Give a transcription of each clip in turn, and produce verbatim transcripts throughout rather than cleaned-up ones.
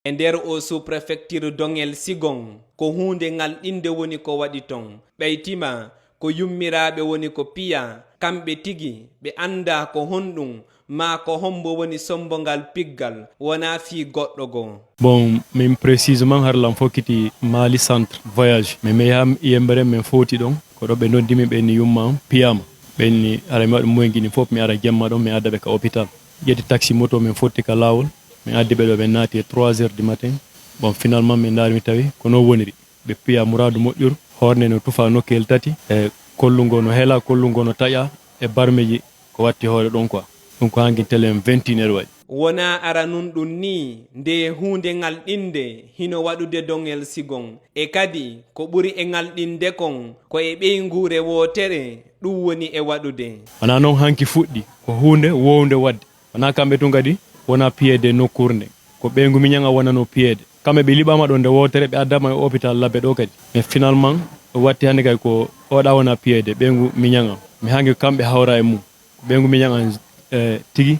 E nder o sous-préfecture Dongel Sigon, ko huunde ŋalɗinde woni ko waɗi ton. Ɓeytima ko yummiraaɓe woni ko piya, kamɓe tigi ɓe anndaa ko honɗum maa ko hombo woni sombongal piggal, wonaa fii goɗɗo goo. Bon, min précisément har lan fokkiti Mali Centre Voyage. Mais mi yaha yembere min fowti ɗon, ko ɗo ɓe noddi min ɓe ni yumma on piyaama. Ɓe ni ara mi waɗi moyen gini fof, mi ara jemma ɗon, mi adda ɓe ka hôpital. Ƴetti taxi moto min fotti ka laawol, mi addi ɓe ɗo ɓe naati e trois heures du matin. Bon, finalement min ndaari mi tawi ko non woniri. Ɓe piya muraadu moƴƴuru, hoore nde no tufa nokkeeli tati, e kollungo no hela, kollungo no taƴa, e barmeji ko watti hoore ɗon quoi. Ɗum ko hanki telen vingt et une heures waɗi. Wonaa ara nun ɗum nii, nde huunde ŋalɗinde hino waɗude Dongel Sigon. E kadi, ko ɓuri e ŋalɗinde kon, ko e ɓeynguure wootere ɗum woni e waɗude. Wonaa non hanki fuɗɗi, ko huunde wownde waɗde. Wonaa kamɓe tun kadi, wonaa piyeede nokkuure nde. Ko ɓeyngu miñan an wonanoo piyeede. Kamɓe ɓe liɓaama ɗon nde wootere, ɓe addaama e hôpital Labbe ɗo kadi. Mais finalement, o watti hannde kadi ko oɗa wona piyeede, ɓeyngu miñan an. Mi hanki kamɓe hawra e mum. Ko ɓeyngu miñan an, eh, tigi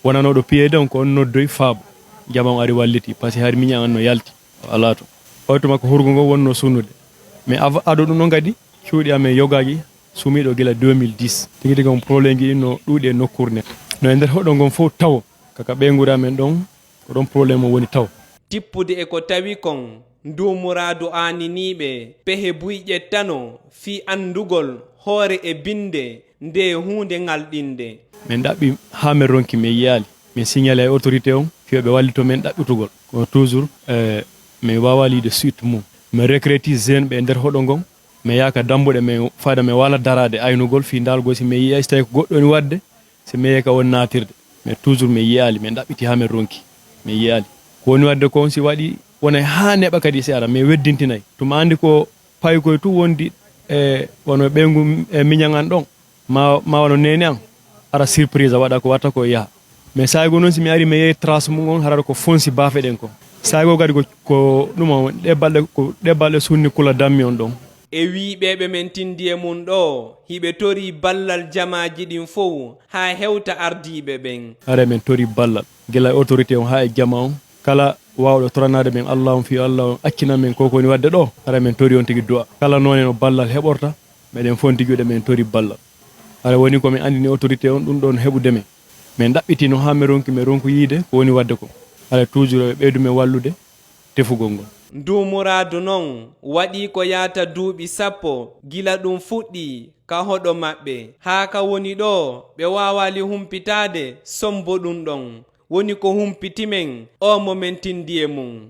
wonanooɗo piyeede on, ko on noddoy faabo. Jama on ari walliti, parce que hari miñan an no yalti, o alaa to. O tuma ko hurgo ngo wonno sunnude. Mais av-, ado ɗum ɗon kadi, cuuɗi amen yogaaki sumiiɗo gila deux mille dix. Tigi tigi on problème ji ɗin no ɗuuɗi e nokkuure nden. No e nder hoɗo ngon fof tawo, kaka ɓeynguure amen ɗon, ko ɗon problème o woni taw. Tippude e ko tawi kon, ndu muraadu aaniniiɓe pehe buy ƴettano fii anndugol hoore e binnde nde huunde ŋalɗinde. Min ɗaɓɓi haa min ronki, min yiyaali. Min signalé e autorité on, fii yo ɓe wallito min ɗaɓɓitugol. Kono toujours, eh, min waawaali yiide suite mum. Min recruti jeune ɓe e nder hoɗo ngon. Min yaaka dambuɗe, min fayda, min waala daraade aynugol fii ndaalgol si min yiya, si tawi ko goɗɗo woni waɗde, si min yehi ka woni naatirde. Mais toujours min yiyaali, min ɗaɓɓiti haa min ronki. Min yiyaali. Ko woni waɗde kon si waɗi, wonay haa neeɓa kadi si ara, min weddintinay. Tuma anndi ko payi koye tun wondi e wano ɓeyngu e miñan an ɗon. Ma, ma wano neene an, ara surprise a waɗa ko watta ko yaha. Mais saa'i goo non si mi ari mi yehi trace mum on, harata ko fonsi baafe ɗen kon. Saa'i goo kadi ko, ko ɗum on, ɗe balɗe, ko ɗe balɗe sunni kula dammi on ɗon. E wii ɓee ɓe men tindi e mum ɗoo, hiɓe torii ballal jamaaji ɗin fow haa hewta ardiiɓe ɓen. Haray men torii ballal, gila e autorité on haa e jama on. Kala waawɗo toranaade men Allah on, fii Allah on accina men ko ko woni waɗde ɗoo, haray men torii on tigi du'a. Kala noone no ballal heɓorta, meɗen fonti juuɗe men torii ballal. Haray woni ko min anndini autorité on, ɗum ɗon heɓude men. Min ɗaɓɓitino haa min ronki, min ronku yiide ko woni waɗde kon. Haray toujours ɓe ɓeydu men wallude tefugol ngol. Nduu muraadu non waɗii ko yaata duuɓi sappo gila ɗum fuɗɗii ka hoɗo maɓɓe, haa ka woni ɗoo ɓe waawaali humpitaade sombo ɗum ɗon. Woni ko humpiti men oo mo men tindi e mum.